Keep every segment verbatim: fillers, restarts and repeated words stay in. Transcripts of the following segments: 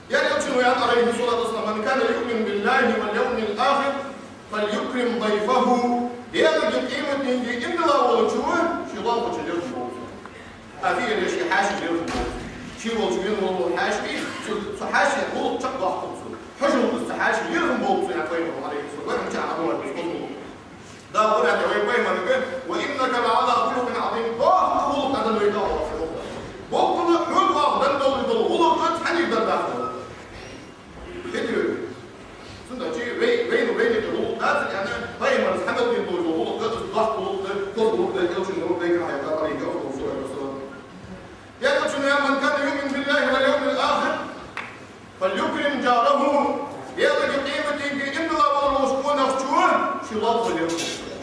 Яьхача вай аьннад, عليه الصلاة والسلام: من كان يؤمن بالله واليوم الآخر فليكرم ضيفه. Даьлагеи къематдийнагеи иман дилла волчо ший лоалахочун лерхӀам болба цо. Афига ший хьаьший лерхӀам болба цо. Ший волча вена вола хьаьша, цу, цу хьаьший гӀулакх чакхдоаккхалба цо. Хьажал, цу хьаьший лерхӀам болба цо, яьхад пайхамара, عليه الصلاة والسلام. Вай хӀанз чӀоагӀа хьадувцар, хӀанз хӀанз. Дала Къуръан тӀа вай пайхамарга: وإنك لعلى خلق عظيم. Доккха гӀулакх дӀаденна вай Дала. Боккъала хьога оаха денна дола гӀулакх цхьаннега денна дац. Хетий вай? Цудухьа вай, вайна, вайна тӀа гӀулакх дацар, яьхад пайхамара, хьамел дин дола гӀулакх да, доккха гӀулакх да, кхозза гӀулакх да, элчан гӀулакх да, яьхад, عليه الصلاة والسلام. Яьхача: من كان يؤمن بالله واليوم الآخر فليكرم جاره. Даьлагеи къематдийнагеи иман дилла волча къонахчо ший лоалахо лерхӀам болба цо.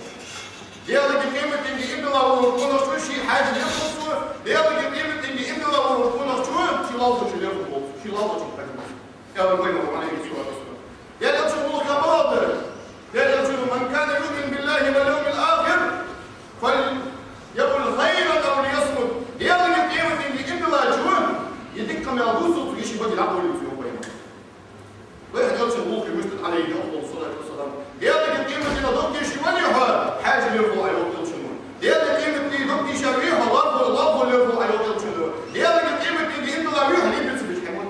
Даьлагеи къематдийнагеи иман дилла волча къонахчо ший хьаьша лерхӀам болба цо. Даьлагеи къематдийнагеи иман дилла волча къонахчо ший лоалахочун лерхӀам болба цо. Ший лоалахочун лерхӀам болба цо. Яьхад пайхамара, عليه الصلاة والسلام. Яьхача гӀулакх малагӀа да? Яьхача: من كان يؤمن بالله واليوم الآخر فليقل خيرا أو ليصمت. Даьлагеи къематдийнагеи иман диллачо е дика къамаьл дувца, е ший бага дӀаболийта, яьхад пайхамара. Вай хьадувцар гӀулакх мишта да, عليه أفضل الصلاة والسلام. Даьлагеи къематдийнагеи дог дийша вале хьо, хьаьша лерхӀо, яьхад элчано. Даьлагеи къематдийнагеи дог дийша вале хьо, лоалахо, лоалахо лерхӀо, яьхад элчано. Даьлагеи къематдийнагеи иман дилла вале хьо, лебица бич хьамот.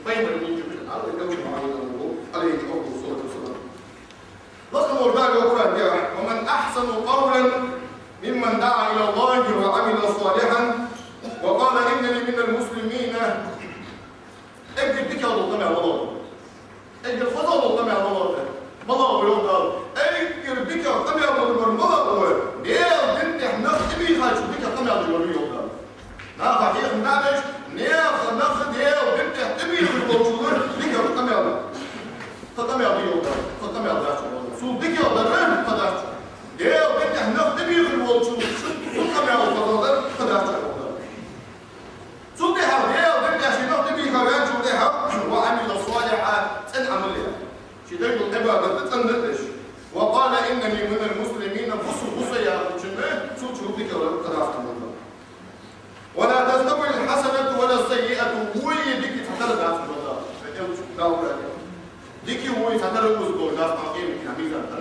Пайхамара гӀулакх мишта да, عليه أفضل الصلاة والسلام. Лакха волча Дала йоах Къуръан тӀа: ومن أحسن قولا ممن دعا إلى الله وعمل صالحا وقال إنني من المسلمين. Эггара дикагӀа дола къамаьл малагӀа да? Эггара хозагӀа дола къамаьл малагӀа да? МалагӀа да, йоах Дала. Эггара дикагӀа къамаьл малагӀа да? Даьла дина тӀа нах тӀабийхачул дикагӀа къамаьл да, йоах Дала. Наха хьехам дӀабеш, наха, наха Даьла дина тӀа тӀабийхар волчул дикагӀа къамаьл. Кхы къамаьл да, йоах Дала, кхы къамаьл дац, йоах Дала. Цул дикагӀа дар кхы дац. Даьла дина тӀа нах тӀабийхар волчул, цул къамаьл хозагӀа дар кхы дац, йоах Дала. Цул тӀехьагӀа Даьла дина тӀа ший нах тӀабийха ваьнначул тӀехьагӀа, وعمل صالحا, цӀена Ӏамал яь. Ший деш дола Ӏибадат цӀена деш. وقال إنني من المسلمين, бусалба ва со яхачун, цул чу дикагӀа дар кхы дац, йоах Дала. ولا تستوي الحسنة ولا السيئة, во е дика цхьатарра дац, йоах Дала. Дика, во цхьатарра укхаза долаш дац, кхоана къематдийнахьа мизан тӀа.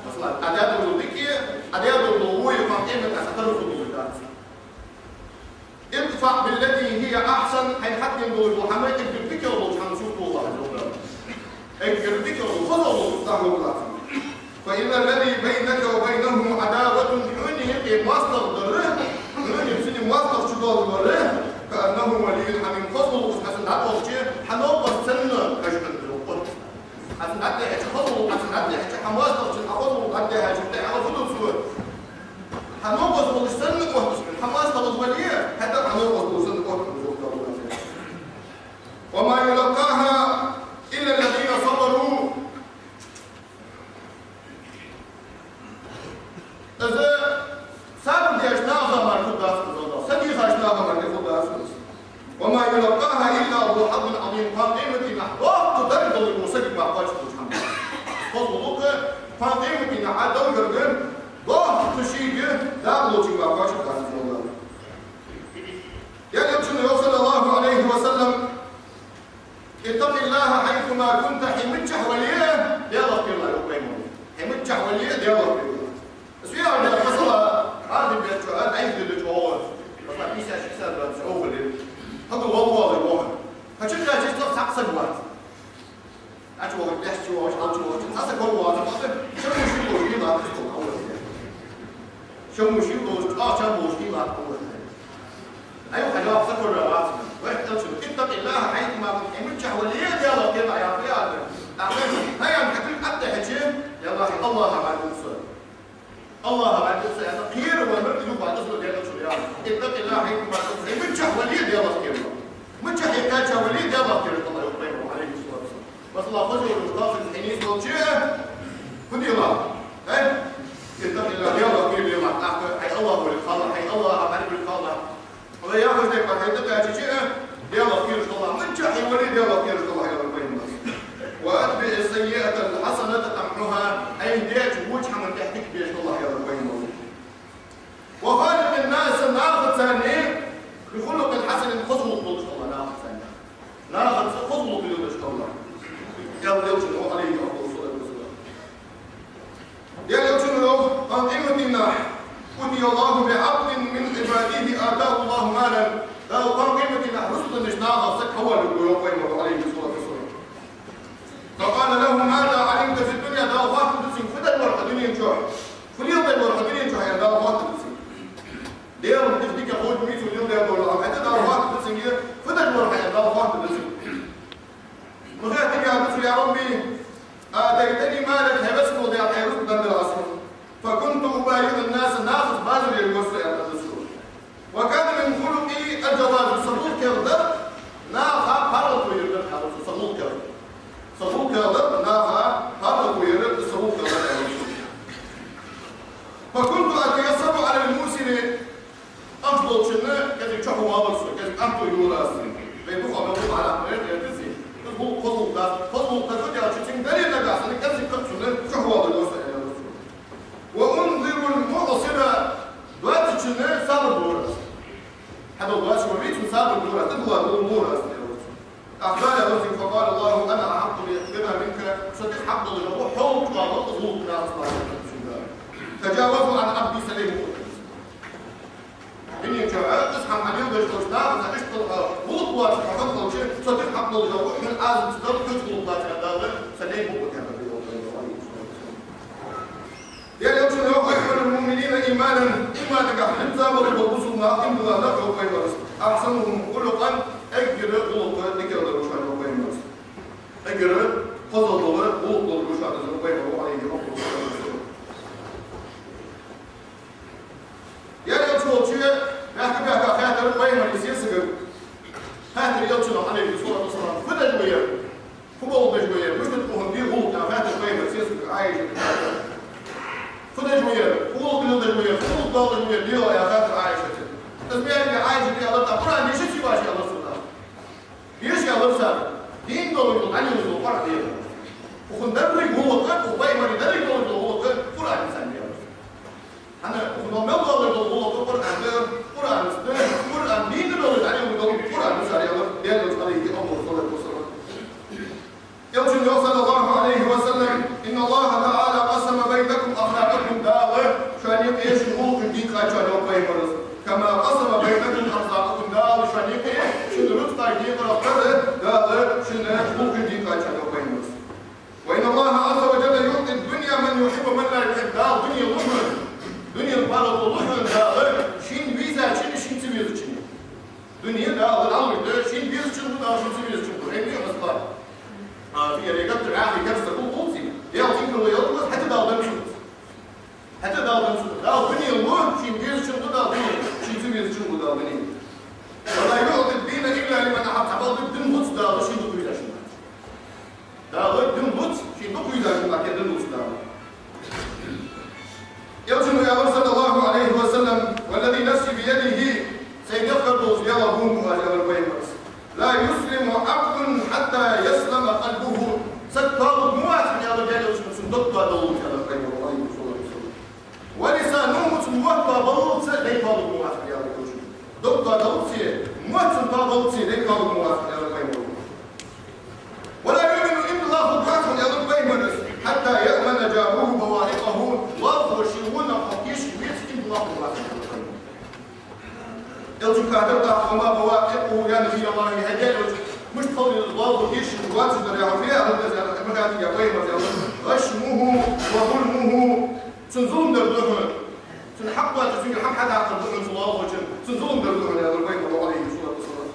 Масала, Ӏа даь дола дика, Ӏа даь дола во кхоана къематдийнахьа цхьатарра укхаза долаш дац. ادفع بالتي هي أحسن, хьайна хьатӀадена долаш дола хӀама эггара дикагӀа долча хӀаман чу тохалахь, йоах Дала. Эггара дикагӀа дола, хозагӀа долча хӀаман чу тохалахь. فإن الذي بينك وبينه عداوة, хьонеи цунеи моастагӀа дар, хьонеи цунеи моастагӀа чу дола дар, كأنه ولي حميم, хозагӀа волча хьа санна дӀатӀадахача хьа новкъост санна хьожа хиннад, йоах. Хьа санна дӀатӀадахача, хозагӀа волча хьа санна дӀатӀадахача, хьа моастагӀчун хьа хозагӀа волча дӀатӀадахача, тӀехьа фу ду цо? Хьа новкъост волаш санна оттаду хьона, хьа моастагӀа вале, хӀаьта хьа новкъост волаш санна оттаду хьона, йоах Дала. وما يلقاها إلا الذين صبروا. Из сабар деча наха мара хургдац из, йоах Дала. Сабар деча наха мара хургдац из. وما يلقاها إلا ذو حظ عظيم. Кхоана къематдийнахьа доккха дарж долаш вола саг ма кхоачаргдолаш хӀама. Хоза гӀулакх кхоана къематдийнахьа Даьлагара доккха шийга дакъа долчунга ма кхоачаргдац из, йоах Дала. Яьхача, йоах, صلى الله عليه وسلم: اتق الله حيثما كنت, хьо миччахьа вале, Даьлах кхералахь, йоах пайхамара. Хьо миччахьа вале, Даьлах кхералахь. Из виар да, масала, аргӀан бетта чу, а, дӀайха дилла чӀоагӀа, масала, пятьдесят, шестьдесят градус чӀоагӀа вале, хьо ду вала вала ваха. Хьо чукхаьчача цхьаккха саг вац. Ӏочувахача, тӀехьа чувахача, хьалчувахача, цхьа саг вац, хьо шаммо шийла долаш хила латт, хьо вац. Шаммо шийла долаш, чӀоагӀа чам болаш хила латт, хьо вац. Ай, хьажал, сакура вац. Вай, элчано: اتق الله حيثما كنت, хьо миччахьа вале, Даьлах кхералахь, яхар да. ТӀаккха, хьайна хьа кулг ӀотӀадахьача, яьлар хьа: АллахӀа бӀаргагу со. АллахӀа бӀаргагу со, яьлар, кхеравар мара юха бӀаргагу со, яьлар. اتق الله حيثما كنت, хьо миччахьа вале, Даьлах кхералахь. Миччахьа хьо кхаьча вале, Даьлах кхералахь, йоах пайхамара, عليه الصلاة والسلام. Масала, хоза волча хьо нийсвелча, фу де латт? Э? اتق الله, Даьлах кхера латт, тӀаккха хьай АллахӀ волга хилалахь, хьай АллахӀа бӀаргаволга хилалахь. Вай яхача тайпара хьо тӀакхаьчача, Даьлах кхераш хилалахь, миччахьа хьо вале, Даьлах кхераш хилалахь, яьлар пайхамара. وأتبع السيئة الحسنة تمحها, хьайна даьча воча хӀаман тӀехьа дика деш хилалахь, яьлар пайхамара. وخالق الناس, нахаца بخلق حسن, Нахах саг хьавоалавергва, йоах пайхамара, Ӏалайхи ссалату вассалам. فقال له: ماذا علمت في الدنيا؟ Дала хоаттаргда цунга, фу даьр вар хьо дунен чу? Фу леладаьр вар хьо дунен чу, аьнна, Дала хоаттаргда цунга. Даьла дика ховш ма вий цо леладаьр дола Ӏамал, хӀаьта Дала хоаттаргда цунга, фу даьр вар хьо, аьнна, Дала хоаттаргда цунга. Ма хаьттар, аьннад цо: يا رب، آتيتني مالا, хьай веза волча Даьла, хьай рузкъа денна дар Ӏа сона. فكنت أبايع الناس, нахаца базар ергва со, аьннад цо. وكان من خلقي الجواز, са гӀулакх дар наха паргӀато яр дар, аьннад цо, са гӀулакх дар. Са гӀулакх дар наха паргӀато яр са гӀулакх дар, аьннад цо. فكنت أتيسر على الموسر, ахча долчунна кӀезига чухьа валар со, кӀезига къахьегаш вар аз. Вай духьал мел хьалхара гӀертази. Из гӀулакх хоза гӀулакх дац, хоза гӀулакх дац аьлча, цунга дале нагахь санна кӀезига кхы а цунна чухьа валар со, аьннад цо. وأنذر المعسر, доацачунна сабар дора аз. Хьадола доаца ма вий, цунна сабар дора аз, тӀадилла дора аз, аьннад цо. Ахча дале, аьннад цунга, فقال الله: أنا أحق بها منك, со тӀехьа хьакъ долаш ва хьо, хьол чӀоагӀа из гӀулакх нахаца базар дар цунга. تجاوزوا عن عبدي, са лай мукъа тӀа. Дунен чу, а, из хӀама хьа леладеш долча наха, са иштта гӀулакх лоаца хьо хьакъ хилча, со тӀехьа хьакъ долаш ва хьо, хьона Ӏазап ца дала, хьона гӀулакх лоаца, аьнна, Дала са лай мукъа тӀа хьабаьхкаб. Даьла Элчано йоах: أكمل المؤمنين إيمانا, иманагахьа хӀанзалца бола бусалба нах, иман дола нах, йоах пайхамара, أحسنهم خلقا, эггара гӀулакх дикагӀа долаш ба, йоах пайхамара. Эггара хозагӀа дола гӀулакх долаш ба, йоах пайхамара, Ӏалайхи ссалату вассалам. Даьла Элча волча баьхка-баьхка хаьттар пайхамара сесагага. Хаьттар Элчано, Ӏалайхи ссалату вассалам: фу деш ва ер? Фу болх беш ва ер? Мишта да укхун дегӀа гӀулакх, аьнна, хаьттар пайхамара сесагага Ӏайшата. Фу деш ва ер? Фу гӀулакх леладеш ва ер? Фу гӀулакх доаккхаш ва ер дегӀа, аьнна, хаьттар Ӏайшата. Из ма аьннадий Ӏайшата, аьлар тӀаккха: Къуръан дешац вай, аьлар цо тӀаккха. Деша, аьлар цар, дийна долаш дола, дӀадоладеш дола Къуръан да ер. Укхун деррига гӀулакх, укх пайхамара деррига долаш дола гӀулакх Къуръан да, аьлар. ХӀана, укхун мел доладеш дола гӀулакх Къуръан да, Къуръан да, Къуръан дийна долаш, дӀадоладеш дола Къуръан да, аьлар Даьла Элчано, Ӏалайхи ссалату вассалам. Элчано йоах, صلى الله عليه وسلم: إن الله تعالى قسم بينكم أخلاقكم, Дала шоана юкъе шун гӀулакхаш дийкъад, йоах пайхамара. كما قسم بينكم أرزاقكم, Дала шоана юкъе шун рузкъаш дийкъар, Дала шун гӀулакхаш дийкъад, йоах пайхамара. وإن الله عز وجل يعطي الدنيا من يحب ومن لا يحب. Дала дуне лу хьона, дуне паргӀато лу хьона Дала шийна везачунна, шийна ца везачунна. Дуне Дала луш да шийна везачунна, Дала шийна ца везачунна. Эй, вий, масала, а, фиаре гаттар, ахи гаттар гул хулций, Даьла тӀехьа лу ял, хӀаьта Дала дам цунца. ХӀаьта Дала дам цунца. Дала дуне лу шийна везачунна, Дала дуне, шийна ца везачунна Дала дуне. ولا يعطي الدين إلا لمن أحب. Цхьабакъда дин луц Дала шийна дукха везачунна. Дала дин луц шийна дукха везачунна, кхы дин луц Дала. Элчано аьлар, صلى الله عليه وسلم: والذي نفسي بيده, сай дегӀ кара долча Даьлах дув буъ аз, аьлар пайхамара. لا يسلم عبد حتى يسلم قلبه. Саг тоабергвац хьона, аьлар Даьла Элчано, цун дог тоадаллалца, аьлар пайхамара, Ӏалайхи ссалату вассалам. ولسانه, цун мотт тоабаллалца дай тоабергвац хьона, аьлар Элчано. Дог тоадаллалца, мотт цун тоабаллалца дай тоабергвац хьона, аьлар пайхамара. ولا يؤمن, иман дилла хургвац хьона, аьлар пайхамара, حتى يأمن جاره بوائقه, лоалахо ший вонах хьокхаш веце, иман дилла хургвац хьона, аьлар пайхамара. Элчано хаьттар тӀаккха: وما بوائقه يا نبي الله, хӀай Даьла Элча, мишта хул из лоалахо тешаш воацаш дар, яхаш, фу я, аьлар, из, аьлар, ма хаьттий, аьлар пайхамара, аьлар: غشمه وظلمه, цун зулам дар да хьона, цун хьакъ доацаш, цунгара хӀама хьадаккхар да хьона цу лоалахочун, цун зулам дар да хьона, аьлар пайхамара, Ӏалайхи ссалату вассалам.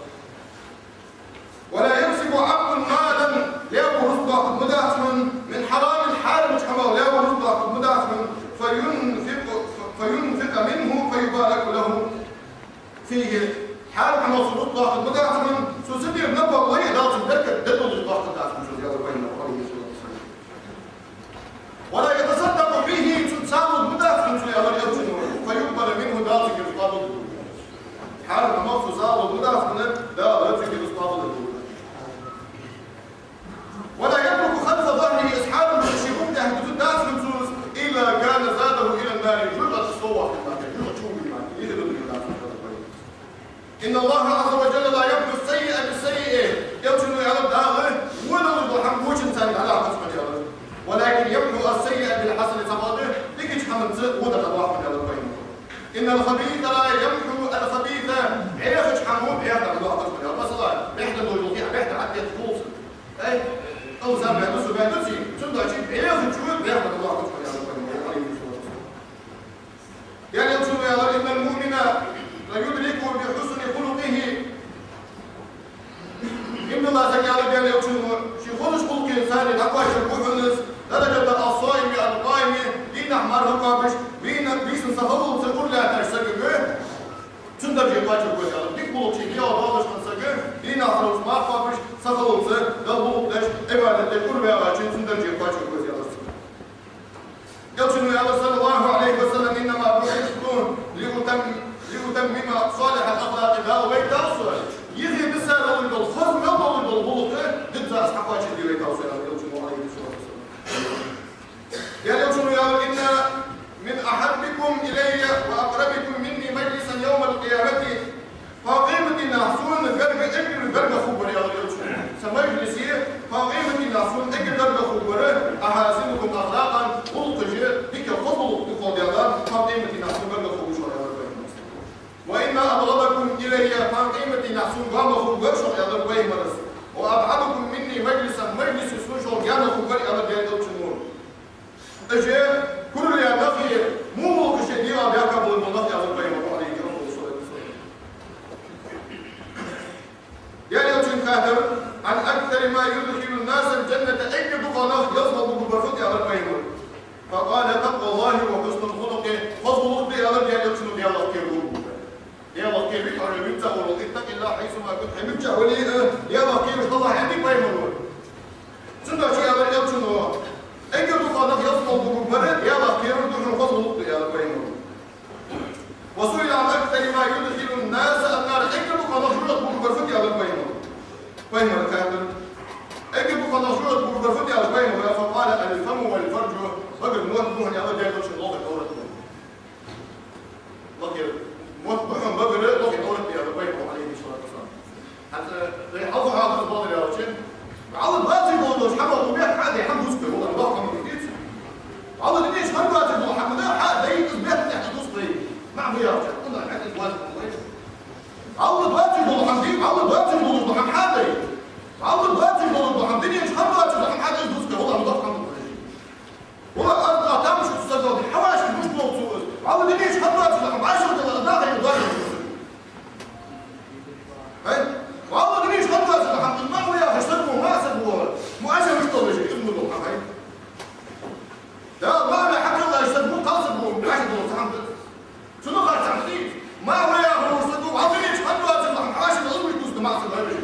ولا يكسب عبد مالا, лаьво рузкъа доаккхаргдац хьона, من حرام, хьарамча хӀамах лаьво рузкъа доаккхаргдац хьона, فينفق, فينفق منه فيبارك له فيه. Хьарам хӀамах цо рузкъа доаккхаргдац хьона, цо ца дер напагӀа лой, Дала цунна беркат дергдолаш доаккхаргдац хьона цо, аьлар пайхамара, Ӏалайхи ссалату вассалам. ولا يتصدق به, цунца сагӀа лургдац хьона цо, аьлар Элчано, فيقبل منه, Дала цунгара сагӀа лургда. Хьарам хӀамах цо сагӀа лургдац хьона, Дала цунгара сагӀа лургда. ولا يترك خلف ظهره, из хьарам хӀама ший букъа тӀехьа дузаргдац хьона цо, إلا كان زاده إلى النار, жожагӀате совгӀат хургда мара, жожагӀате чу вугда мара, из дузаргдац хьона, аьлар пайхамара. إن الله عز وجل لا يمحو السيئة بالسيئة. Элчано аьлар, Дала во долаш дола хӀама вочунца дӀадаккхац хьона, аьлар. ولكن يمحو السيئة بالحسنة. Цхьабакъда дикача хӀаманца во дӀадоаккх хьона, аьлар пайхамара. إن الخبيث لا يمحو الخبيث. Бехача хӀамо бех дӀадоаккхац хьона, аьлар. Масала, гӀулакх ший дегӀа доаллаш хинна саг, дийнахьа, сахьате марха кхоабаш, сахиллалца Далла гӀулакх деш, Ӏибадат деш, къурбан ваьгӀача цун дарже кхоачаргва из, аьлар цо. Элчано аьлар, صلى الله عليه وسلم: إنما بعثت لأتم-، لأتمم صالح الأخلاق. Дала вайтав со, юхе бисса долаш дола, хоза мел долаш дола гӀулакх дизза аз хьакхоачаргда вайтав со, аьлар Элчано, عليه الصلاة والسلام. Даьла Элчано аьлар: إن من أحبكم إلي وأقربكم مني مجلسا يوم القيامة Кхо къематдийнахьа сона гарга эггара гаргагӀа хургвар, аьлар Элчано, са мажлисе, кхо къематдийнахьа сона эггара гаргагӀа хургвар, أحاسنكم أخلاقا, гӀулакхаш дика, хоза гӀулакх дукхагӀа даьлар, кхо къематдийнахьа сона гаргагӀа хургва шоана, аьлар пайхамара. وإن أبغضكم إلي, кхо къематдийнахьа сона гоама хургвар шоана, аьлар пайхамара, وأبعدكم مني مجلسا, мажлисе сона шоллагӀа гаьна хургвар, аьлар Даьла Элчано. Уж куралла нах я, мугӀалгӀа шоай дегӀа баьхка бола нах я, аьлар пайхамара, عليه الصلاة والسلام. Даьла Элчанга хаьттар: عن أكثر ما يدخل الناس الجنة, эггара дукха нах ялсмала бугаргбар фуд, аьлар пайхамара. فقال: تقوى الله وحسن الخلق, хоза гӀулакх да, аьлар Даьла Элчано, Даьлах кхерар. Даьлах кхерар, витар вицца вале, اتق الله حيثما كنت, хьо миччахьа вале а, Даьлах кхераш хилалахь, аьннад пайхамара. Цудухьа аьлар Элчано: эггара дукха нах ялсмала бугаргбар Даьлах кхерар да, хьона хоза гӀулакх да, аьлар пайхамара. وسئل عن أكثر ما يدخل الناس النار, эггара дукха нах жожагӀате бугаргбар фуд, аьлар пайхамара. Пайхамарага хаьттар: эггара дукха нах жожагӀате бугаргбар фуд, аьлар пайхамара, فقال: الفم والفرج, багара мотт ба хьона, аьлар Даьла Элчано, лакхе Ӏоврат ба. Лакхе мотт ба хьона багара, лакхе Ӏоврат ба, аьлар пайхамара, عليه الصلاة والسلام. ХӀанз вай хьалха хьадис балар аьлча, вӀалла доацаш дола хӀама укх бетта хьаде хӀама дувцаргда, валлахӀи, доккха хӀама дувц. ВӀалла дунен чу хӀама доацаш дола хӀама да, хьаде, из бетта тӀа дувцаргда. МаӀан ба яхача, хӀана хьаде из доацаш дола хӀама. ВӀалла доацаш дола хӀама да, вӀалла доацаш дола хӀама хьаде. ВӀалла доацаш дола хӀама, дунен чу хӀама доацаш дола хӀама хьаде, из дувцаргда, валлахӀи, доккха хӀама дувц. Валлахь, аз а тамаш ца дала, хьавӀашка муш долча цо из. ВӀалла дунен чу хӀама доацаш дола хӀама, вӀашагӀ дала, аз даха йола доацаш дола хӀама. ХӀай? ВӀалла дунен чу хӀама доацаш дола хӀама, из ма вай яхаш саг ва, ма саг ва. Ма аз муш долаш, из ма дола хӀама, хӀай. Да, ма вай хьакхеллаш саг ва, кхалсаг ва, вӀашагӀ дола хӀама да. Цунах харц хӀама да из. Ма вай яхаш саг ва, вӀалла дунен чу хӀама доацаш дола хӀама, хьавӀашагӀ дала, из муш дувцаргда, ма вай.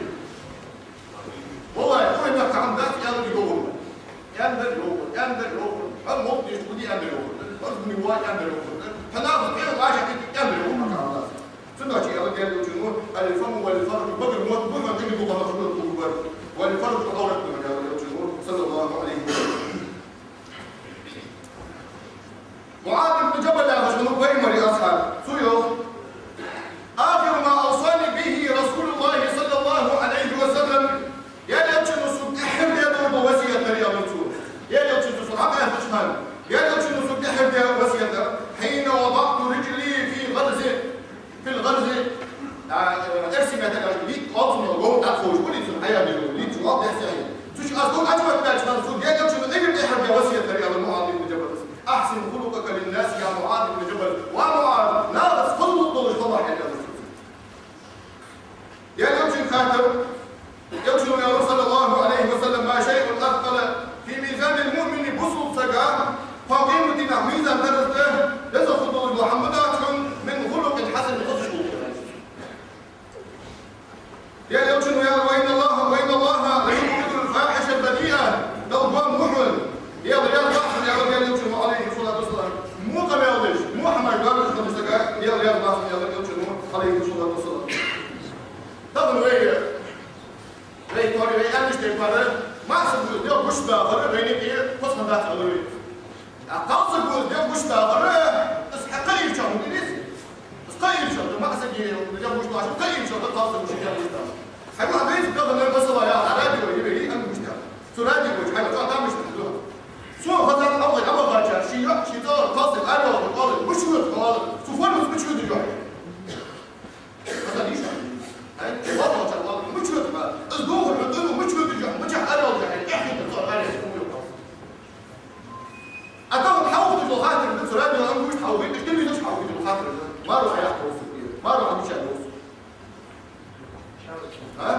ВаллахӀи, укх мехка хӀама дац аьнна йоагӀар. Аьнна йоагӀар, аьнна йоагӀар. Хьо мохк деш, гуди аьнна йоагӀар. Хьо зуни ва аьнна йоагӀар. Хьо нахаца пӀелг Ӏаша хӀита аьнна йоагӀар, хӀама дац. Цудухьа аьлар Даьла Элчано: الفم والفرج, багара мотт ба хьона, эггара дукха нах жожагӀате бугаргбар. والفرج, Ӏоврат ба хьона, аьлар Элчано, صلى الله عليه وسلم. МуӀаз ибн Джабал яхаш хиннав пайхамара асхьаб. Цо йоах: آخر ما أوصاني به رسول الله صلى الله عليه وسلم. Даьла Элчано сога тӀеххьара даь дола васкет дар, аьлар цо. Даьла Элчано сога хьакъехьа хана, Даьла Элчано сога тӀеххьара даь васкет дар: حين وضعت رجلي في غرز في الغرز, а, эрсий меттала аьлча, литта оалаш дола гов дӀатӀаховшаш, улицун хьаяьнна йола, литта чу вал дехьа сехьа. Цу чу аз гов дӀачубеттача хана, сога Даьла Элчано эггара тӀеххьара даь васкет дар, аьлар МуӀаз ибн Джабала: أحسن خلقك للناس يا معاذ بن جبل. Ва МуӀаз, нахаца хоза гӀулакх долаш хилалахь, аьлар цо. Даьла Элчанга хаьттар, Элчано аьлар, صلى الله عليه وسلم: ما شيء أثقل في ميزان المؤمن, бусалба сага кхо къематдийнахьа мизан тараза тӀа дезагӀа хургдолаш дола хӀама дац хьона, من خلق حسن, хоза гӀулакх. Даьла Элчано аьлар: وإن الله، وإن الله ليبغض الفاحش البذيء. Далла гом ба хьона, Даьла раьза вац хьона, аьлар Даьла Элчано, عليه الصلاة والسلام, во къамаьл деш, во хӀамаш доаржаш хиннача сага Даьла раьза вац хьона, аьлар Элчано, عليه الصلاة والسلام. Тахан вай, вай тӀара, вай аьннача тайпара, маӀа саг ва из дегӀ гучадахар вайна юкъе хоза хӀама дац, аьлар вай. А кхалсаг ва из дегӀ гучадахар, из хьакхаийча хӀама дилиц. Из кхаийча хӀама да, маӀа сага дегӀ гучадахар, кхаийча хӀама да кхалсага ший дегӀ гучадахар. Хьайна хьадайца, тахан масала я, радио я, вай, ам гучадаьд. Цу радио чу хьайна цхьа тамаш ду. Сона хезад, хьалха, хьалхарчар, ший йоӀ, ший цӀагӀара кхалсаг ара йоагӀа, оалар: мича вода хьо, оалар, цу формаца мича вода йоӀ? Хезад йиш я? Ай, хьалхарчар оалар: мича вода хьо? Из дохар хьона, из мича вода йоӀ, мичахьа ара йоагӀа, хьай, эхь хӀита цӀагӀара ара йоагӀа. А тахан хьалха деш дола хаттар да, цу радио ам гуча хьалхийта, телевизор чу хьалхийта дола хаттар да. Маро хьаяккха вола саг, маро хьагучаяьннай вола саг. А?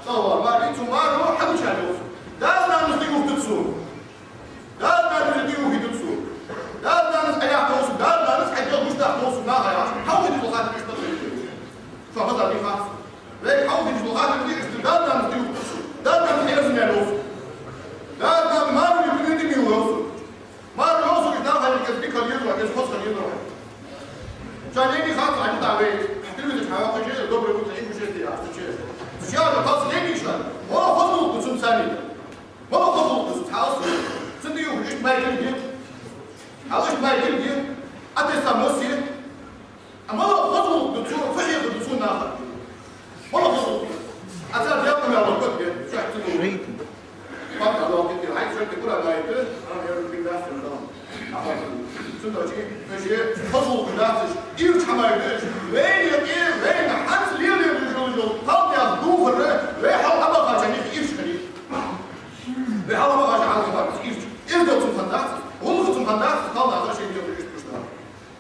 ЦӀагӀа вар, маро, цу маро хьагучаяьннай вола саг. Дас-нанас дӀаювхадаьд сона. Дас-нанас дӀаювхадаьд сона. Дас-нанас Ӏояьккха вола саг, дас-нанас хьай дегӀ гучадаккха вола саг, наха яхаш. Хьалха деш дола хаттар иштта да. Шоана хезад Хатта дийшта, да, нана дийшта. Да, нана хьерза мел йоах. Да, нана мара витамин дийна йоах. Мара йоах, уж нахана кез дика еза, кез хоза еза. Ша лени хатта ани да вай. Телевизор хьава кхаче, доброе утро, Ингушетия, астаче. Ша да хас лени ша. Мо хоза гӀулакх да цун сани. Мо хоза гӀулакх да цун хьалас. Цун дию, ишт май килги. Хьалаш май килги. А те са моси. А мала хоза гӀулакх да цо, фахьиха да цо наха. Мала хоза гӀулакх. А цар дяпа мел лакот бе, шахти гӀулакх. Папа лакот бе, хай шахти кура дайта, а я рубин дас дам. Цудачи, эше, хоза гӀулакх дацаш, ирча хьамай беш, вейна, э, вейна, хьанц леле жул-жул, палдя духар, вей хьал абахача них ирча хани. Вей хьал абахача хьал абахача ирча. Из да цун хандац, гӀулакх цун хандац, палдя хаши не ирча пушта.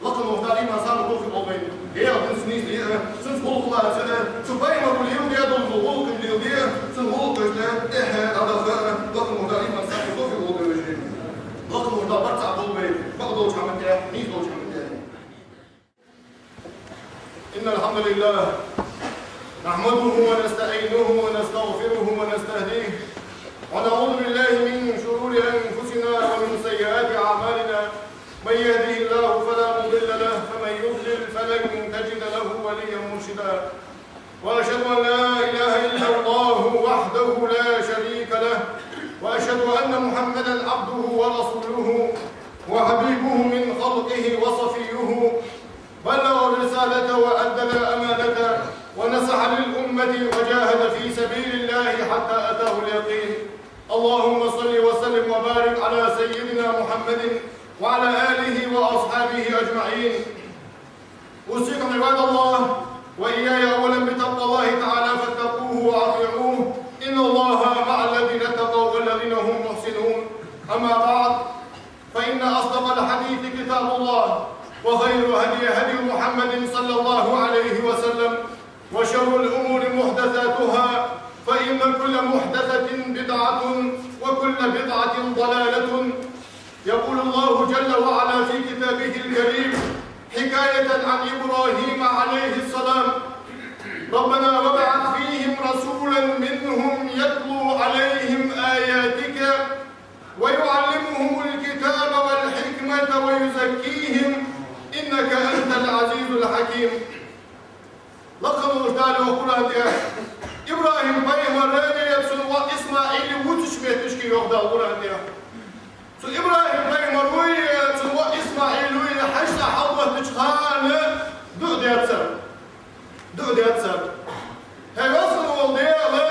Лакха волча Дала иман, сабар, товфикъ лолда вайна. Даьла динца нийсде, цунца гӀулакх лаца, цу пайхамара лел де долча гӀулакха лелде, цун гӀулакхашта тӀехьа дӀадаха, лакха волча Дала иман, сабар, товфикъ лолда вайна. Лакха волча Дала барт цхьа болба вай, бакъдолча хӀаман тӀа, нийсдолча хӀаман тӀа. إن الحمد لله نحمده ونستعينه ونستغفره ونستهديه ونعوذ بالله من شرور أنفسنا ومن سيئات أعمالنا. من يهده الله فلا مضل له، ومن يضلل فلن تجد له وليا مرشدا. وأشهد أن لا إله إلا الله وحده لا شريك له، وأشهد أن محمدا عبده ورسوله وحبيبه من خلقه وصفيه، بلغ الرسالة وأدى الأمانة ونصح للأمة وجاهد في سبيل الله حتى أتاه اليقين. اللهم صل وسلم وبارك على سيدنا محمد وعلى آله وأصحابه أجمعين. أوصيكم عباد الله وإياي أولا بتقوى الله تعالى فاتقوه وأطيعوه. إن الله مع الذين اتقوا والذين هم محسنون. أما بعد، فإن أصدق الحديث كتاب الله، وخير الهدي هدي محمد صلى الله عليه وسلم، وشر الأمور محدثاتها، فإن كل محدثة بدعة، وكل بدعة ضلالة. يقول الله جل وعلا في كتابه الكريم حكاية عن إبراهيم عليه السلام: ربنا وابعث فيهم رسولا منهم يتلو عليهم آياتك ويعلمهم الكتاب والحكمة ويزكيهم إنك أنت العزيز الحكيم. Лакха волча Дала йоах Къуръан тӀа: ИбрахӀим пайхамар а, цун воӀ ИсмаӀил а вувцача метташка йоах Дала Къуръан тӀа. Цу ИбрахӀим пайхамаро а, цун воӀ ИсмаӀило а хьажцӀа хьалбеттача хана дуӀа даьд цар. ДуӀа даьд цар: «ХӀай Веза хинна вола Даьла,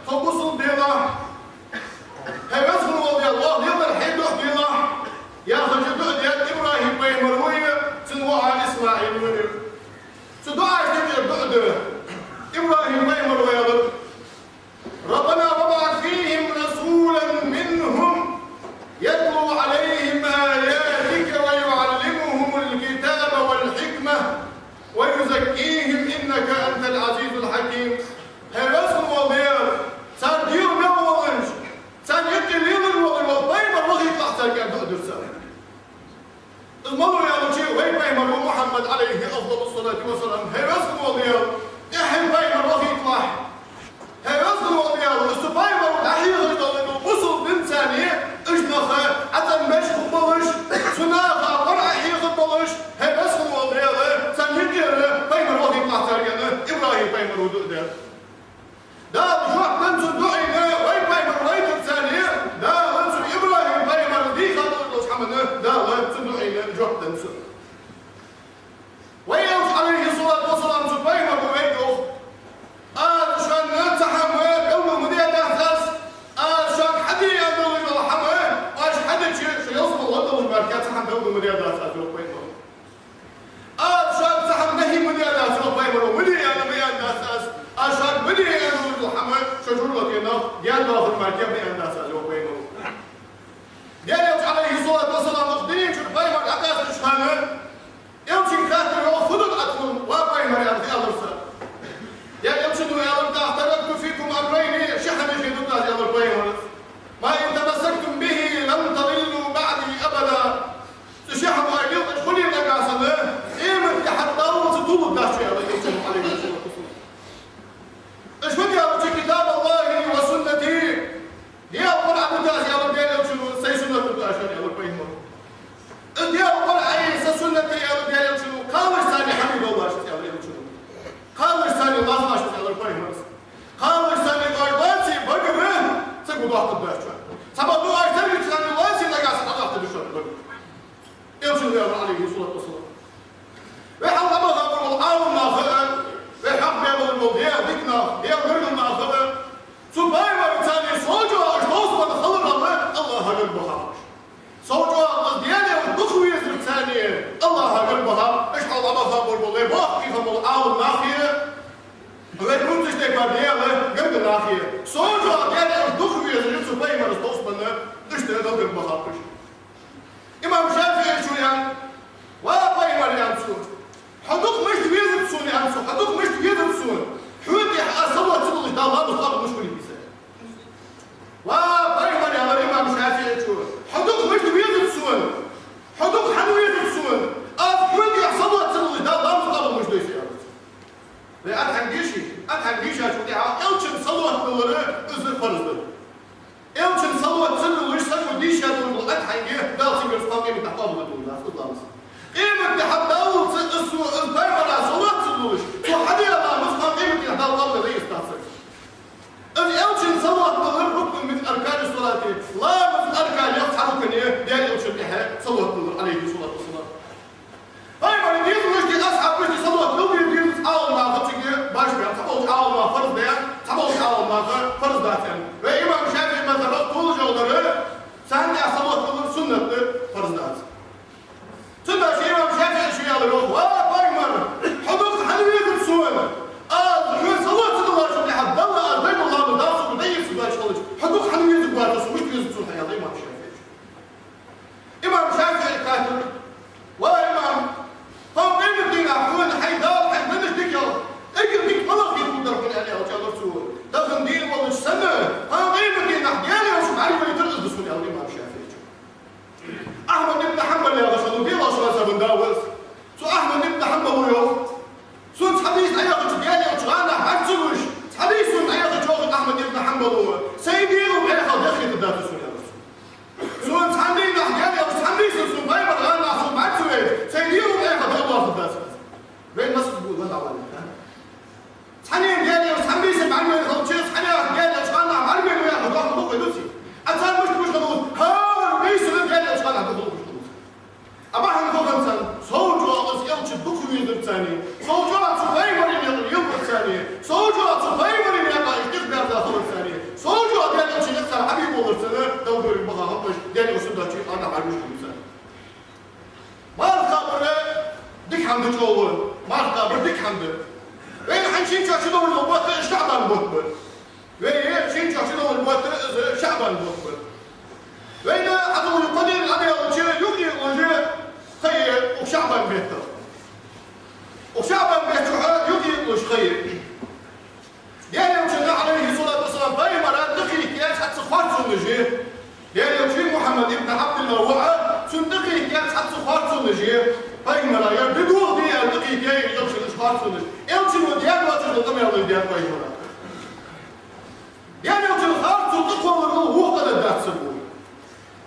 тхо бусалба делахь. ХӀай Веза хинна вола Даьла, оаха леладер хьай духьа делахь», яхаш дуӀа даьд ИбрахӀим пайхамаро а, цун воӀа ИсмаӀило а. Цу дуӀашта тӀа дуӀа да. ИбрахӀим пайхамаро аьлар: «ربنا وابعث فيهم رسولا منهم يتلو عليهم آياتك ويعلمهم الكتاب والحكمة ويزكيهم إنك أنت العزيز الحكيم». ХӀай Веза хинна вола Даьла, цар дегӀа мел волаш, царна юкъе лелар вола, вола пайхамар вахийталахь царга, дуӀа дир цар. Из малув аьлча, вай пайхамар ва Мухьаммад, عليه أفضل الصلاة والسلام. ХӀай Веза хинна вола Даьла, тӀехьа пайхамар вахийталахь. ХӀай Веза хинна вола Даьла, из цу пайхамаро дӀахьехаш дола бусалба дин царна, уж нах Ӏа цӀенбеш хургболаш, цу наха КъорӀа хьехаргболаш, хӀай Веза хинна вола Даьла, царна юкъера пайхамар вахийталахь царга, аьнна, ИбрахӀим пайхамаро дуӀа даьд. Дала жоп деннад цу дуӀайна, вай пайхамар вайтар царна, Дала цу ИбрахӀим пайхамара дийха долаш хӀаманна, Дала цу дуӀайна жоп деннад цо. Вай Элча, عليه الصلاة والسلام, цу пайхамаро вайга йоах: «Аз шоана цхьа хӀама белгал ма даьдац аз, аз шоана хьаде аьнна долаш дола хӀама, оаш хьадича, шо ялсмала латта долаш мара цхьа хӀама белгал ма даьдац аз», йоах пайхамаро. «Аз шоана цхьа хӀама нахьи ма даьдац», йоах пайхамаро, «ма де аьнна ма аьннадац аз, аз шоана ма де аьнна долаш дола хӀама шо жура латте нах даьнна доахар мара ма аьннадац аз», йоах пайхамаро. Даьла Элча, عليه الصلاة والسلام, укх дунен чура пайхамар дӀакъастача хана, Элчанга хаьттар, йоах: «Фу да Ӏа тхона, ва пайхамар?» аьнна, аьлар цар. Даьла Элчано аьлар: «تركت فيكم أمرين», ши хӀама хьехаду аз, аьлар пайхамаро. «ما إن تمسكتم به لن تضلوا بعدي أبدا». Цу ши хӀамах лелаш хуле нагахьа санна, къематди хьатӀадаллалца тулларгдац шо, аьлар Элчано, عليه الصلاة والسلام. Уж фу да аьлча, Цхьабакъда оаш царна царна лаьца нагахьа санна дӀадахьийтаргда шоана. Элчано аьлар, Ӏалайхи ссалату вассалам. Вай хьалха ламаз деш бола Ӏаламнах а, вай хьакъ бе бола Даьла дика нах, Даьла гаргара нах а, цу пайхамарца царна сов чӀоагӀа уж товсабенна хиларал АллахӀа гарга бахаб уж. Сов чӀоагӀа из Даьла духьал везарца царна АллахӀа гарга бахаб уж. Хьалха ламаз деш бола вай боккхий хинна бола Ӏаламнах а, вай бувцаш тайпара Даьла гаргара нах а. Сов чӀоагӀа Даьла духьал везарца цу пайхамарца товсабенна, иштта Даьла гарга бахаб уж. Имам ШафиӀийс аьннад: «Ва пайхамар, — аьннад цо, — хьо дукха мишта везац сона, — аьннад цо, — хьо дукха мишта везац сона, хьона тӀа аз салот ца луш Дала ламаз къоабал мишта хулий из?» «Ва пайхамар, — аьлар имам ШафиӀийс, — хьо дукха мишта везац сона, хьо дукха хӀана везац сона, аз хьона тӀа салот ца луш Дала ламаз къоабал мишта дой са?» — аьлар цо. Вай ат хьанга дийшача, ат хьанга дийшача тӀехьа Элчанна салот диллар из фарз да. Элчанна салот ца луш, саго дийша долаш дола ат хьанга Дала цунгара кхоана къематдийнахьа къоабал дергдац из ламаз. Къематдийнахьа Дала цу, из, цу, из пайхамара салот ца луш, цо хьадаь ламаз кхоана къематдийнахьа Дала къоабал дергдац. Из Элчанна салот диллар рукнун мин аркани ссалати, ламаза арканех цхьа рукн я Даьла Элчанна тӀа салот диллар, Ӏалайхи ссалату вассалам. Пайхамара дезалашта, асхьабашта салот дилла дезац Ӏаламнаха, цига башха цхьаболча Ӏаламнаха фарз да аьнна, цхьаболча Ӏаламнаха фарз дац аьнна. Вай имам ШафиӀий мазхӀабах толашагӀа дар, царна тӀа салот диллар суннат да, фарз дац. Цудухьа имам ШафиӀийс аьлар йоах: «Ва пайхамар, хьо дукха хӀана везац сона, аз хьона салот ца диллачул тӀехьагӀа Далла аз дой дола ламаз Дала сога дӀаэца доацаш хилча, хьо дукха хӀана везаргвацар со, мишта везац сона хьо?» — аьлар имам ШафиӀийс. Имам ШафиӀийс хаьттар: «Ва имам, кхоана къематдийнахьа хьона хьай Дала хьайна деннача диках эггара дика малагӀа хетаргдар хьона?» — аьнна, аьлча, аьлар цо: «Тахан дийна волча санна, кхоана къематдийнахьа Даьла Элча бӀаргавайтар из да сона», — аьлар имам ШафиӀийс. Ахьмад ибн Хьанбал яхаш хиннав, белгала мазхӀаба да из. Цу Ахьмад ибн Хьанбала йоах: «Сона цхьа бийса дӀаяхача Даьла Элча гӀанахьа бӀарга ца гуш, цхьа бийса сона дӀаяхача, — йоах Ахьмад ибн Хьанбала, — сай дегӀо бӀехал деххетаргдац сона», — аьлар цо. «Сона цхьан дийнахьа Даьла Элча, цхьан бийсан сона пайхамара гӀанахьа сона бӀарга ца вайча, сай дегӀо бӀехал дехлоацаргдац». Вай масса бу ла дӀавалла. Цхьанне Даьла Элча цхьан бийсан бӀаргавайна хилча, цхьанне Даьла Элча гӀанахьа бӀаргавайна ваьнна дохна букъе дуци. А цар мишта гуш хиннав: хӀара бийсан Даьла Элча гӀанахьа духьал гуш хиннав. А бахьан хӀана хиннад царна? Сов чӀоагӀа из Элча духьал везарца царна, сов чӀоагӀа цу пайхамара наькъа леларца царна, сов чӀоагӀа цу пайхамара наькъа уж тӀехбаьрза хиларца царна, сов чӀоагӀа Даьла Элча наькъа цар хьабе боларца царна Далла гарга бахаб уж, Даьла Элча суннат чу ана хьаргуш хиннав царна. Марха кхабар дика хӀама да чӀоагӀа, марха кхабар дика хӀама да. Вайна хӀанз шийна чу долаш дола бутт ШаӀбан бутт ба. Вай шийна чу долаш дола бутт из ШаӀбан бутт ба. Вайна хьадоагӀаш кхо ди Ӏодаллача юкъе луш ха я укх ШаӀбан бетта. Укх ШаӀбан бетта чухь юкъе луш ха я. Даьла Элчанна, Ӏалайхи ссалату вассалам, пайхамара тӀакхайкадаь цхьацца харцонаш я. Даьла Элча Мухьаммад ибн Ӏабдуллахь ва а, цунна тӀакхайкадаь цхьацца харцонаш я. Пайхамара ер дӀадолх де аьнна тӀакхайкадаь, ер Элчанна харцонаш. Элчано даь доацаш дола къамаьл даьд пайхамара. Даьла Элчан харцо тӀакхоллар вокхар дац саго.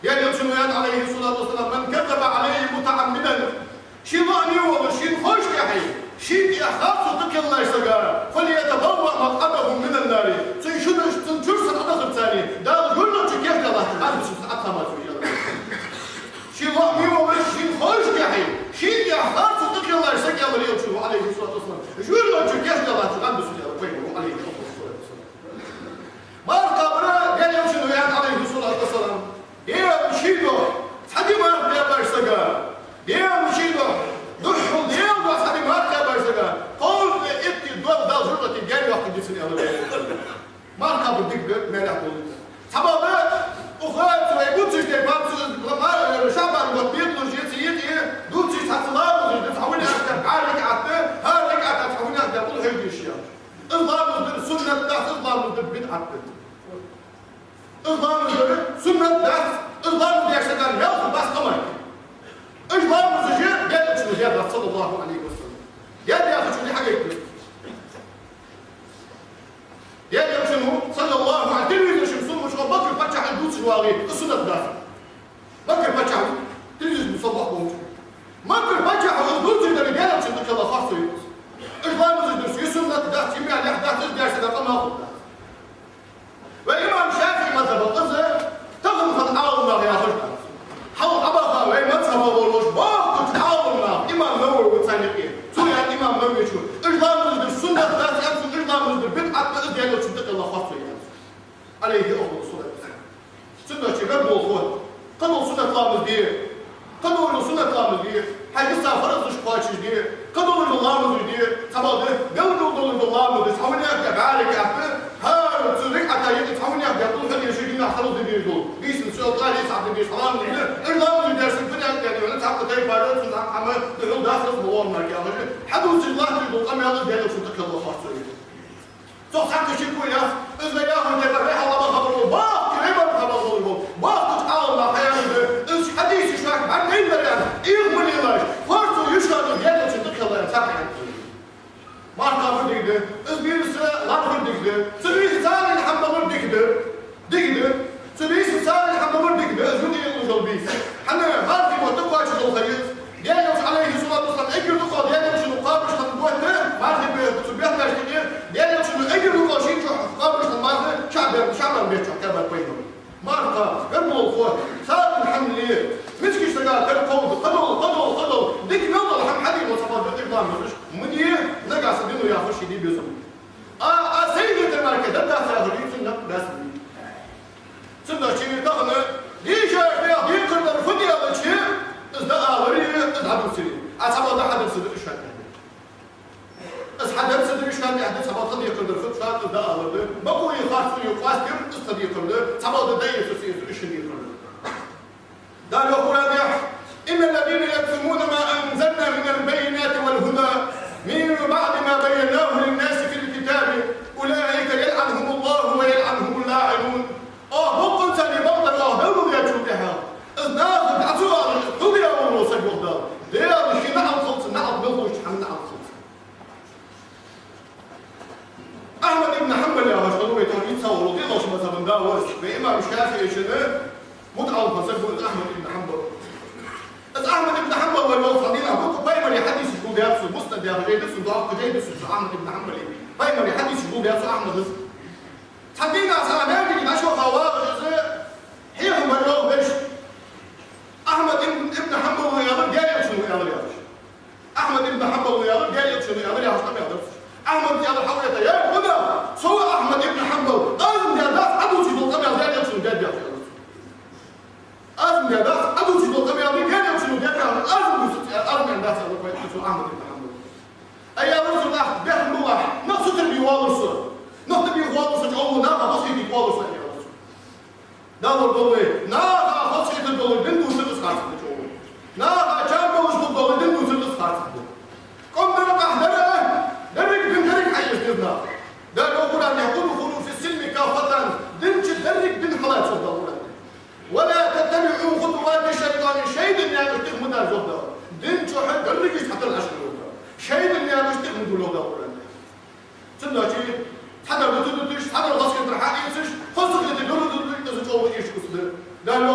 Даьла Элчано аьннад, Ӏалайхи ссалату вассалам: «من كذب علي متعمدا». Ший лоӀаме волаш, шийна ховш тӀехьа, ший тӀа харцо тӀакхеллача сага, «فليتبوأ مقعده من النار». Цун шуьнаш, цун чура саг Ӏодахарца царна, Дала жожагӀата чу кийчдаь латтача гӀадбисача сага Ӏохама цо, аьлар. Ший лоӀаме волаш, шийна ховш тӀехьа, ший тӀа харцо тӀакхеллача сага, аьлар Элчано, Ӏалайхи ссалату вассалам, жожагӀата чу кийчдаь латтача гӀадбисача сага, аьлар пайхамара, Ӏалайхи ссалату вассалам. Марха кхабар Даьла Элчано аьннад, Ӏалайхи ссалату вассалам: Даьла ший духьа цхьа ди марха кхаьбача сага, Даьла ший духьа, духхьал Даьла духьа цхьа ди марха кхаьбача сага, кховзткъеи итт дола Дала жожагӀате гаьна йоаккхаргда цунна, аьлар. Марха кхабар дика да, маьлехь долаш да. Цхьабакъда, укхаза вай бувцаш тайпара, ма-, ШаӀбан бутт бекъалуш я, цу юкъе дувцаш цхьацца ламазаш да, цхьа вуни атта, бӀаьрга атта, хӀара ракаӀата цхьа вуни атта, къулхӀу дешаш я. Из ламаз дар суннат дац, из ламаз дар бидӀат да. Из ламаз дар суннат дац, из ламаз деш сага ялх бац къамаьл. Уж ламазаш Даьла Элчано даьдац, саллаллахӀу Ӏалайхи ва саллам. Даьла Элчано хьагайтар. Даьла Элчано, саллаллахӀу Ӏалайхи, телевизор чу сунмачхо Маккара паччахьа дувцаш вагӀе, из суннат дац. Маккара паччахьа телевизор чу сабах болча. Маккара паччахьо из дувцаш дале, Даьла Элчанна тӀакхелла харцо я из. Уж ламазаш дар суннат дац, иман яхь дац, из деш сага къамаьл дац. Вай имам ШафиӀий мазхӀабах из Даьла Элчан тӀакхелла харцо я. Ӏалайхи афдалу ссалату вассалам. Цудухьа гаргало хьо, кхыдола суннат ламаз де, кхыдола суннат ламаз де, хьай йиса фарзаш кхоачашде, кхыдола ламазаш де, цхьабакъда белгала дола ламазаш, цхьа хӀамах де бӀаргагӀа, хӀара цу ракаӀата юкъе цхьа хӀамах де дулхьа дешаш, динах хьалха дийшар. Бийсан соьл тӀа лесахь де деш ламаз де, эр ламаз деш, цу хӀамах де, цхьаккха тайпара, цу хӀамах духьал дахас болон мар яхаш, хьадувцаш латташ дола къамаьл Даьла Элчан тӀакхелла харцо я. Цох цхьаккха шеко яц, из вай яхар тӀехьа вай хьалха хабар бола, бахки вай бар хабар бола, бахкача Ӏалама хьаяьннад, из хьадис шоашка бӀаргадайнар аьнна, ийгӀа ма лелаш, харцо я шоана Даьла Элчан тӀакхелла аьнна цхьаккха хьадис. Марха кхабар дика да, из бийса лархӀар дика да, цу бийса царна хьабалар дика да, дика да, цу бийса царна хьабалар дика да, из юкъе луш йола бийса. ХӀана, мархий мотт кхоачаш дола ха я из. Даьла Элча, Ӏалайхи ссалату вассалам, эггара дукхагӀа Даьла Элчано кхоабаш хинна мотт, мархий бе-, цу бетта тӀа, Даьла Элчано эггара дукхагӀа ший чу кхоабаш хинна марха ШаӀбан, ШаӀбан бетта чу кхаьбар пайхамара. Марха кхаба, гаргало хьо, сагӀийна хӀама ле, мискача сага кара кховда, кхыдола, кхыдола, кхыдола, дика мел дола хӀама хьаде, цхьабакъда икъамат деш, ма де, нагахьа санна дин ду яхаш ший де безам. А, а сай дитар мара кхы дар дац яхар, цунна никъ дац. Цудухьа тахан дийшача наха декхар дар фу да аьлча, из дӀааларе, из дӀадувцаре. А цхьабакъда хьадар ца дир шоана. Из хьадар ца дир шоана, хьадар цхьабакъда декхар дар фу да аьлча, из дӀаалар да. Бакъо я, харцо я, къоастаяр, из тха декхар да. Цхьабакъда дӀаэцар ца эцар, из шун декхар да. Дала йоах Къуръан тӀа: «إن الذين يكتمون ما أنزلنا من البينات والهدى من بعد ما بيناه للناس في الكتاب أولئك يلعنهم الله ويلعنهم اللاعنون». Оаха бокъонца бакъдар, оаха белгалдаьчул тӀехьагӀа, из наха дӀа ца оалаш, из хьулдаь вола саг, йоах Дала, Дала ший наӀалт хилда цунна, наӀалт мел хулача хӀаман наӀалт хилда цунна. Ахьмад ибн Хьанбал яхаш хиннав вай тӀехьа, вай цхьа волча динах ши мазхӀабан да ва из. Вай имам ШафиӀий шин мутаӀаллакх саг ва из Ахьмад ибн Хьанбал. Из Ахьмад ибн Хьанбал вай волча динах бокъо пайхамара хьадисаш гулдаьд цо, Муснад яха жай да цун, доккха жай да цун, цу Ахьмад ибн Хьанбала. Пайхамара хьадисаш гулдаьд цо Ахьмада. Цхьан дийнахьа цхьа маьждиге дӀачуваха вагӀаш из, хьехам бар йоах вайна. Ахьмад ибн, ибн Хьанбала аьлар, Даьла Элчано аьлар яхаш. Ахьмад ибн Хьанбала аьлар, Даьла Элчано аьлар яхаш къамаьл дар цо. Ахьмада аьлар хьалха: «Я хӀанз, со ва Ахьмад ибн Хьанбал, аз-м даьдац Ӏа дувцаш дола къамаьл Даьла Элчано даьд яхаш», аьлар цо. «Аз-м даьдац Ӏа дувцаш дола къамаьл Даьла Элчано даьд яхаш, аз-м дувцац, аз-м даьдац», аьлар вай цу Ахьмад ибн Хьанбала. Ай, аьлар цо, нах бехк баьлча, нах сутара бе воаллар со, нах тӀабе воаллар со, чӀоагӀа наха хозахетийта воаллар со, аьлар цо. Далар долаш, наха хозахетар долаш дин дувцар из харцахьа да чӀоагӀа. Наха чам болаш хул долаш дин дувцар из харцахьа да. КӀом дар, къахьдар, деррига дин деррига хьаэца деза наха. Дала йоах Къуръан тӀа: «ادخلوا في السلم كافة», дин чу деррига дин хьалаца, йоах Дала Къуръан тӀа. «ولا تتبعوا خطوات الشيطان», шайтӀан наькъаш тӀехьа ма дара, йоах Дала. Дин чу хьо деррига иштта хьатӀа Ӏаш хила, йоах Дала. ШайтӀан наькъаш тӀехьа ма дулл, йоах Дала Къуръан тӀа. Цудухьа цхьадар дутадуташ, цхьадар хозахетар хьаэцаш, хозахетар дутадуташ, из чӀоагӀа эшаш куц да. Дала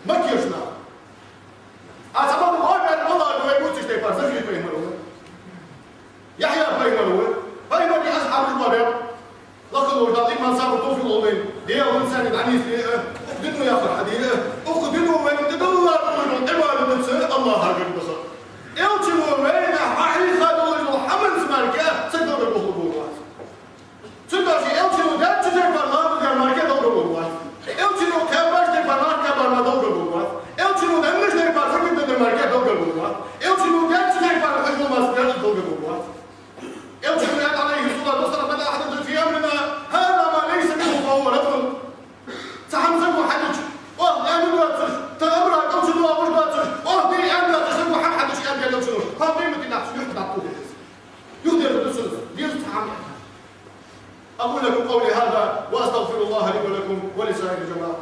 Маккерча наха. Аз цхьа бакъда гӀо баьр, валлахӀи, вай бувцаш тайпара Закарий пайхамар ва, Яхья пайхамар ва, пайхамарий асхьабаш ма баьр. Лакха волча Дала иман, сабар, товфикъ лолда вайна. Даьла ва санна дӀанийсде, укх дино яхар хьаде, укх дино вайна тӀадилла долаш дола Ӏибадатаца АллахӀа гарга даха. Элчано вайна хьахьийха долаш дола хӀаманца мара саг Далла гарга вахалургвац. Цудухьа Элчано даьча тайпара ламаз даьр мара Далла гарга вахалургвац. Элчано кхаьбача тайпара нах кхаьбар мара Далла гарга вахалургвац. Элчано деннача тайпара закат даьр мара Далла гарга вахалургвац. Элчано даьча тайпара хьажол массадар Далла гарга вахалургвац. Элчано аьннад, عليه الصلاة والسلام: من أحدث في أمرنا هذا ما ليس منه فهو رد. Цхьа хӀама саго хьадича, оаха аьнна доацаш, тха амара Элчано оалаш доацаш, оаха де аьнна доацаш, саго хӀама хьадича, аьннад Элчано, кхоана къематдийнахьа юхь дӀатохаргда из. Юхадергда цунна из, деза цхьа хӀама аьнна. أقول لكم قولي هذا وأستغفر الله لي ولكم ولسائر جماعة